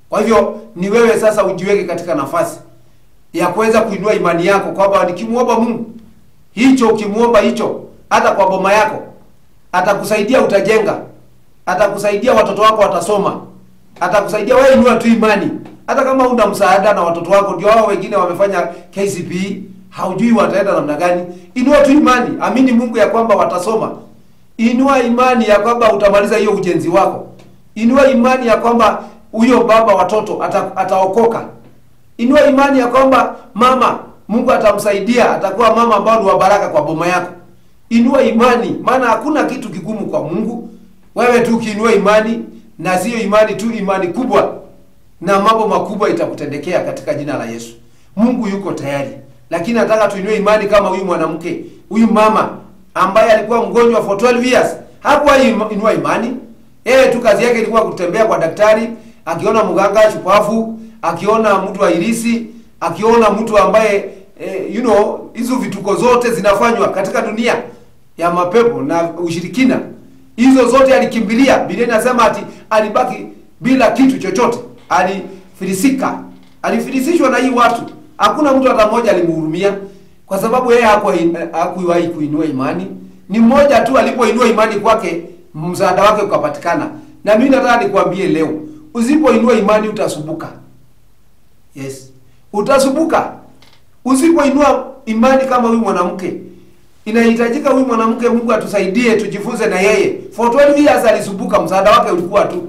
Kwa hivyo ni wewe sasa ujiweke katika nafasi ya kuweza kuinua imani yako, kwamba nikimuomba Mungu hicho, ukimuomba hicho hata kwa boma yako atakusaidia, utajenga, atakusaidia, watoto wako watasoma, atakusaidia. Wewe inua tu imani, hata kama una msaada na watoto wako ndio hao wengine wamefanya KCPE, haujui wataenda namna gani. Inua tu imani, amini Mungu ya kwamba watasoma. Inua imani ya kwamba utamaliza hiyo ujenzi wako. Inua imani ya kwamba huyo baba watoto ataokoka. Inua imani ya kwamba mama Mungu atamsaidia, atakuwa mama ambao ni wa baraka kwa boma yako. Inua imani, maana hakuna kitu kigumu kwa Mungu. Wewe tu ukiinua imani, na sio imani tu, imani kubwa, na mambo makubwa itakutendekea katika jina la Yesu. Mungu yuko tayari, lakini nataka tuinue imani kama huyu mwanamke, huyu mama ambaye alikuwa mgonjwa for 12 years. Hakuwa inua imani. Yeye tu kazi yake ilikuwa kutembea kwa daktari, akiona mganga shupavu, akiona mtu wa irisi, akiona mtu ambaye you know, hizo vituko zote zinafanywa katika dunia ya mapepo na ushirikina. Hizo zote alikimbilia. Biblia inasema ati alibaki bila kitu chochote. Alifilisika. Alifilisishwa na hii watu. Hakuna mtu hata mmoja alimhurumia, kwa sababu yeye hakuwahi kuinua imani. Ni mmoja tu alipoinua imani kwake, msaada wake ukapatikana. Na mimi nataka nikwambie leo, usipoinua imani utasumbuka. Yes. Utasumbuka. Usipoinua imani kama huyu mwanamke. Inahitajika huyu mwanamke Mungu atusaidie tujifunze na yeye. For 12 years alisumbuka, msaada wake ulikuwa tu.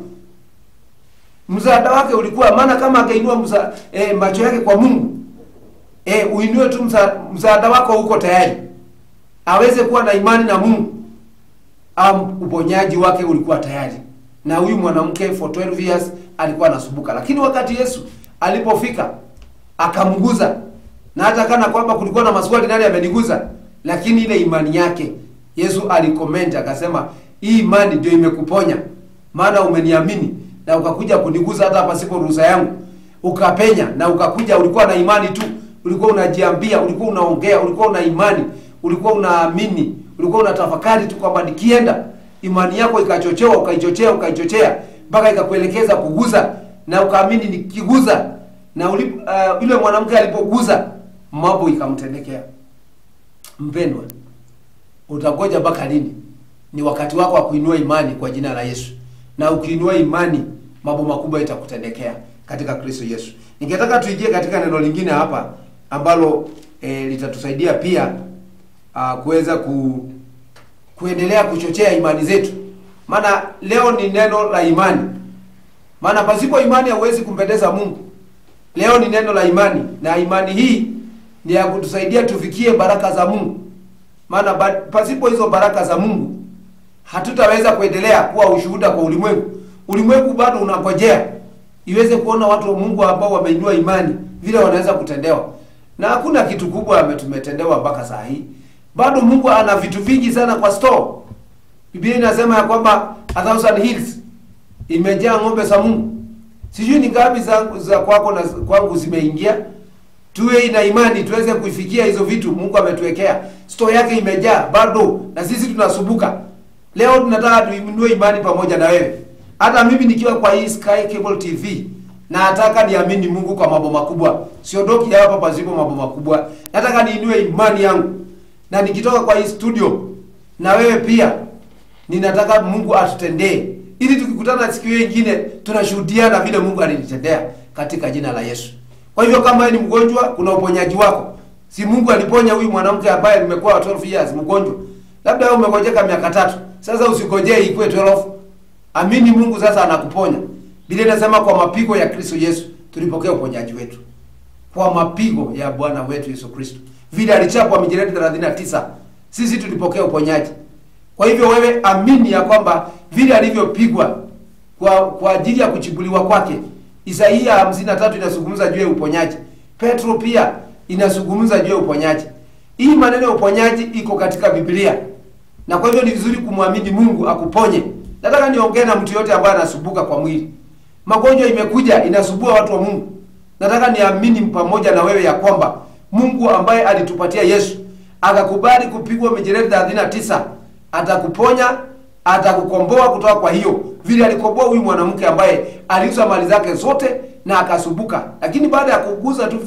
Msaada wake ulikuwa, maana kama angeinua macho yake kwa Mungu, uinue tu msaada wako uko tayari. Aweze kuwa na imani na Mungu. Uponyaji wake ulikuwa tayari. Na huyu mwanamke for 12 years alikuwa anasumbuka. Lakini wakati Yesu alipofika akamguza, na hata kana kwamba kulikuwa na maswali, nani ameniguza, lakini ile imani yake Yesu alikomenta akasema, hii imani ndio imekuponya, maana umeniamini na ukakuja kuniguza hata pasipo ruhusa yangu, ukapenya na ukakuja. Ulikuwa na imani tu, ulikuwa unajiambia, ulikuwa unaongea, ulikuwa una imani, ulikuwa unaamini, ulikuwa unatafakari tu kwamba nikienda. Imani yako ikachochewa, ukaichochea, ukaichochea mpaka ikakuelekeza kuguza, na ukaamini nikiguza. Na yule mwanamke alipoguza, mambo ikamtendekea. Mpendwa, utangoja mpaka lini? Ni wakati wako wa kuinua imani kwa jina la Yesu. Na ukiinua imani, mambo makubwa itakutendekea katika Kristo Yesu. Ningetaka tuingie katika neno lingine hapa ambalo litatusaidia pia kuweza kuendelea kuchochea imani zetu. Maana leo ni neno la imani. Maana pasipo imani hauwezi kumpendeza Mungu. Leo ni neno la imani, na imani hii ni ya kutusaidia tufikie baraka za Mungu. Maana pasipo hizo baraka za Mungu hatutaweza kuendelea kuwa ushuhuda kwa ulimwengu. Ulimwengu bado unangojea iweze kuona watu wa Mungu ambao wameinua imani vile wanaweza kutendewa. Na hakuna kitu kubwa tumetendewa mpaka saa hii. Bado Mungu ana vitu vingi sana kwa store. Biblia inasema ya kwamba 1,000 hills imejaa ng'ombe za Mungu. Sijui ni ngapi za kwako na kwangu zimeingia. Tuwe na imani tuweze kuifikia hizo vitu Mungu ametuwekea. Store yake imejaa bado, na sisi tunasumbuka. Leo tunataka tuinue imani pamoja na wewe. Hata mimi nikiwa kwa hii Sky Cable TV, nataka niamini Mungu kwa mambo makubwa. Siondoki hapa pasipo mambo makubwa. Nataka niinue imani yangu. Na nikitoka kwa hii studio na wewe pia, ninataka Mungu atutendee, ili tukikutana siku nyingine tunashuhudiana vile Mungu alinitendea katika jina la Yesu. Kwa hivyo kama wewe ni mgonjwa, kuna uponyaji wako. Si Mungu aliponya huyu mwanamke ambaye nimekuwa 12 years mgonjwa. Labda wewe umegojeka miaka 3. Sasa usigojee ikue 12. Amini Mungu sasa anakuponya. Biblia inasema kwa mapigo ya Kristo Yesu tulipokea uponyaji wetu. Kwa mapigo ya Bwana wetu Yesu Kristo. Vile alichapwa mijeledi 39, sisi tulipokea uponyaji. Kwa hivyo wewe amini ya kwamba vile alivyopigwa kwa ajili ya kuchibuliwa kwake. Isaia 53 inazungumza juu ya uponyaji. Petro pia inazungumza juu ya uponyaji. Hii maneno ya uponyaji iko katika Biblia. Na kwa hivyo ni vizuri kumwamini Mungu akuponye. Nataka niongee na mtu yote ambaye anasumbuka kwa mwili. Magonjwa imekuja inasumbua watu wa Mungu. Nataka niamini pamoja na wewe ya kwamba Mungu ambaye alitupatia Yesu akakubali kupigwa mijeledi 39 atakuponya, atakukomboa kutoka kwa hiyo. Vile alikomboa huyu mwanamke ambaye aliuza mali zake zote na akasumbuka, lakini baada ya kugusa tu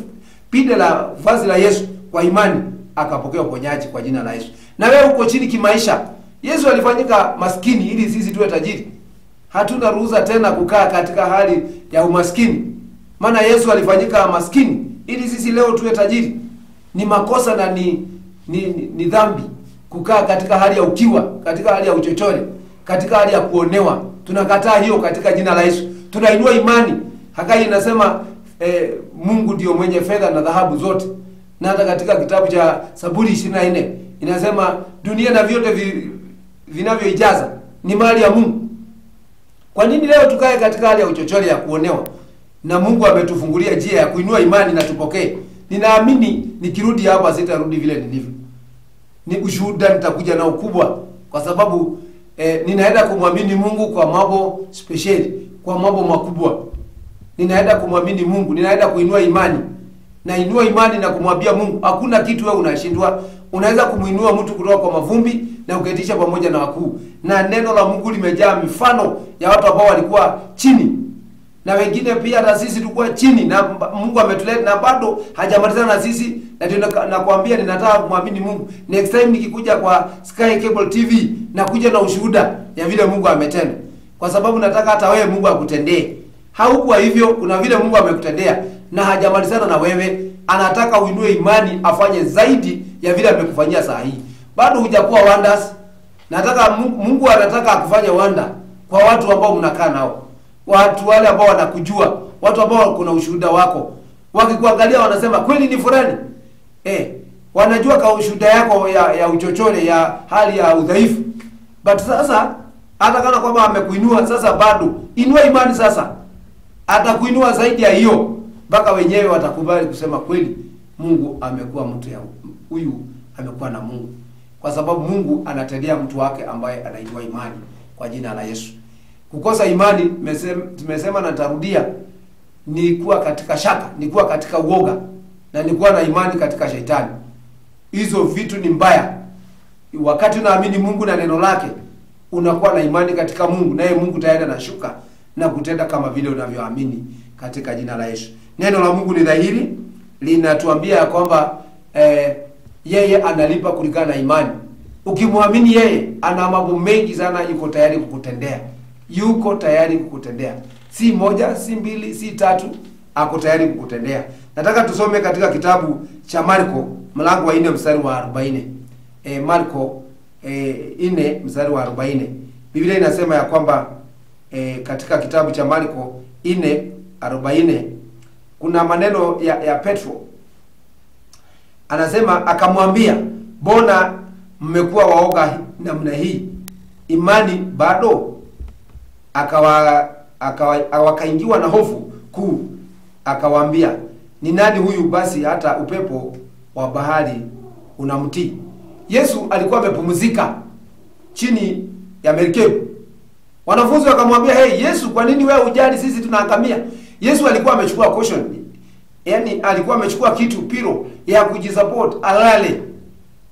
pinde la vazi la Yesu kwa imani akapokea uponyaji kwa jina la Yesu. Na wewe uko chini kimaisha, Yesu alifanyika maskini ili sisi tuwe tajiri. Hatuna ruhusa tena kukaa katika hali ya umaskini. Maana Yesu alifanyika maskini ili sisi leo tuwe tajiri. Ni makosa na ni dhambi kukaa katika hali ya ukiwa, katika hali ya uchochole, katika hali ya kuonewa. Tunakataa hiyo katika jina la Yesu. Tunainua imani. Hagai inasema Mungu ndio mwenye fedha na dhahabu zote. Na hata katika kitabu cha Zaburi 24 inasema dunia na vyote vinavyoijaza ni mali ya Mungu. Kwa nini leo tukae katika hali ya uchochole ya kuonewa? Na Mungu ametufungulia njia ya kuinua imani na tupokee. Ninaamini nikirudi hapa sitarudi vile nilivyo. Ni ushuhuda nitakuja na ukubwa, kwa sababu ninaenda kumwamini Mungu kwa mambo special, kwa mambo makubwa. Ninaenda kumwamini Mungu, ninaenda kuinua imani. Na inua imani na kumwambia Mungu, hakuna kitu wewe unashindwa. Unaweza kumuinua mtu kutoka kwa mavumbi na uketisha pamoja na wakuu. Na neno la Mungu limejaa mifano ya watu ambao walikuwa chini. Na wengine pia hata sisi tulikuwa chini na Mungu ametuleta na bado hajamalizana na sisi. Na ndio nakwambia ninataka kumwamini Mungu. Next time nikikuja kwa Sky Cable TV nakuja na ushuhuda ya vile Mungu ametenda. Kwa sababu nataka hata wewe Mungu akutendee. Haukuwa hivyo, kuna vile Mungu amekutendea na hajamalizana na wewe. Anataka uinue imani afanye zaidi ya vile amekufanyia saa hii. Bado hujakuwa wonders. Nataka Mungu anataka akufanye wonder kwa watu ambao mnakaa nao. Watu wale ambao wanakujua, watu ambao kuna ushuhuda wako. Wakikuangalia wanasema kweli ni fulani. Wanajua kwa ushuhuda yako ya uchochole, ya hali ya udhaifu. But sasa hata kana kwamba amekuinua sasa bado inua imani sasa. Atakuinua zaidi ya hiyo mpaka wenyewe watakubali kusema kweli Mungu amekuwa mtu ya huyu, amekuwa na Mungu. Kwa sababu Mungu anatendea mtu wake ambaye anainua imani kwa jina la Yesu. Kukosa imani, tumesema na nitarudia, ni kuwa katika shaka, ni kuwa katika uoga, na ni kuwa na imani katika shetani. Hizo vitu ni mbaya. Wakati unaamini Mungu na neno lake, unakuwa na imani katika Mungu, naye Mungu tayari anashuka na kutenda kama vile unavyoamini katika jina la Yesu. Neno la Mungu ni dhahiri, linatuambia kwamba yeye analipa kulingana na imani. Ukimwamini yeye, ana mambo mengi sana yuko tayari kukutendea. Yuko tayari kukutendea. Si moja, si mbili, si tatu, ako tayari kukutendea. Nataka tusome katika kitabu cha Marko mlango wa 4 mstari wa 40. Marko 4 mstari wa 40. Biblia inasema ya kwamba katika kitabu cha Marko 4:40 kuna maneno ya Petro. Anasema akamwambia, "Mbona mmekuwa waoga namna hii? Imani bado?" Wakaingiwa na hofu kuu. Akawaambia, "Ni nani huyu basi hata upepo wa bahari unamtii?" Yesu alikuwa amepumzika chini ya merikebu. Wanafunzi wakamwambia, "Hey Yesu, kwa nini wewe hujali sisi tunaangamia?" Yesu alikuwa amechukua caution. Yaani alikuwa amechukua kitu piro ya kujisupport alale.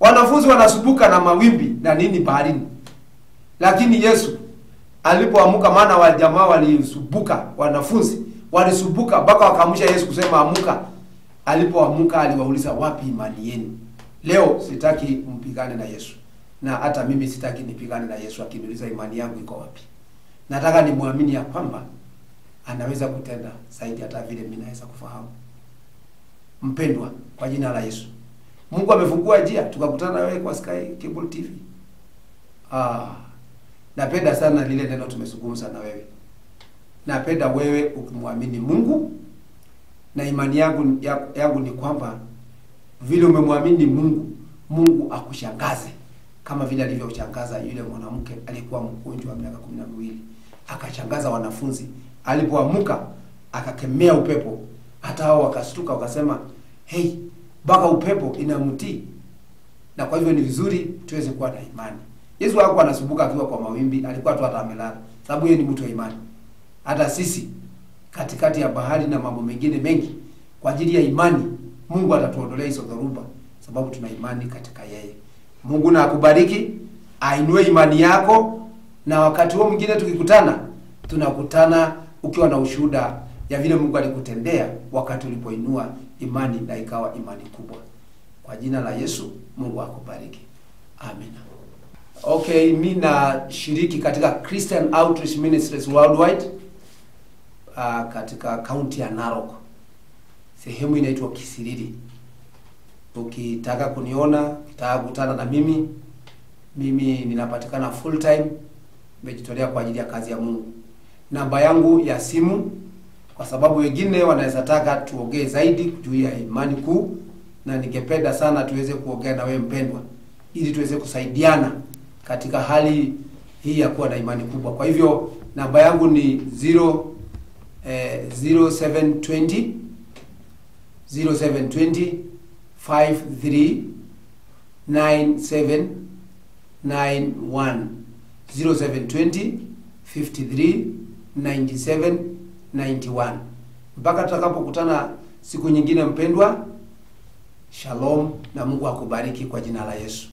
Wanafunzi wanasumbuka na mawimbi na nini baharini. Lakini Yesu alipoamka, maana wa jamaa walisumbuka, wanafunzi walisumbuka mpaka wakaamsha Yesu kusema amuka. Alipoamka aliwauliza, "Wapi imani yenu?" Leo sitaki mpigane na Yesu, na hata mimi sitaki nipigane na Yesu akiniuliza imani yangu iko wapi. Nataka nimwamini ya kwamba anaweza kutenda zaidi hata vile mimi naweza kufahamu. Mpendwa, kwa jina la Yesu, Mungu amefungua njia tukakutana na wewe kwa Sky Cable TV. Napenda sana lile neno tumezungumza na wewe. Napenda wewe ukimwamini Mungu, na imani yangu ni kwamba vile umemwamini Mungu, Mungu akushangaze kama vile alivyoshangaza yule mwanamke aliyekuwa mgonjwa wa miaka 12. Akashangaza wanafunzi. Alipoamka akakemea upepo, hata hao wakastuka wakasema, hey, mpaka upepo inamtii. Na kwa hivyo ni vizuri tuweze kuwa na imani. Yesu hakuwa anasumbuka akiwa kwa mawimbi, alikuwa tu hata amelala, sababu yeye ni mtu wa imani. Hata sisi katikati ya bahari na mambo mengine mengi, kwa ajili ya imani Mungu atatuondolea hizo dhoruba, sababu tuna imani katika yeye. Mungu na akubariki, ainue imani yako, na wakati huo mwingine tukikutana, tunakutana ukiwa na ushuhuda ya vile Mungu alikutendea wakati ulipoinua imani na ikawa imani kubwa. Kwa jina la Yesu, Mungu akubariki. Amina. Okay, mimi nashiriki katika Christian Outreach Ministries Worldwide, katika kaunti ya Narok. Sehemu inaitwa Kisiriri. Ukitaka kuniona, ukitaka kukutana na mimi, mimi ninapatikana full time, nimejitolea kwa ajili ya kazi ya Mungu. Namba yangu ya simu, kwa sababu wengine wanaweza taka tuongee zaidi juu ya imani kuu, na ningependa sana tuweze kuongea na wewe mpendwa, ili tuweze kusaidiana katika hali hii ya kuwa na imani kubwa. Kwa hivyo namba yangu ni 0720 0720 53 97 91, 0720 53 97 91. Mpaka tutakapokutana siku nyingine mpendwa, shalom na Mungu akubariki kwa jina la Yesu.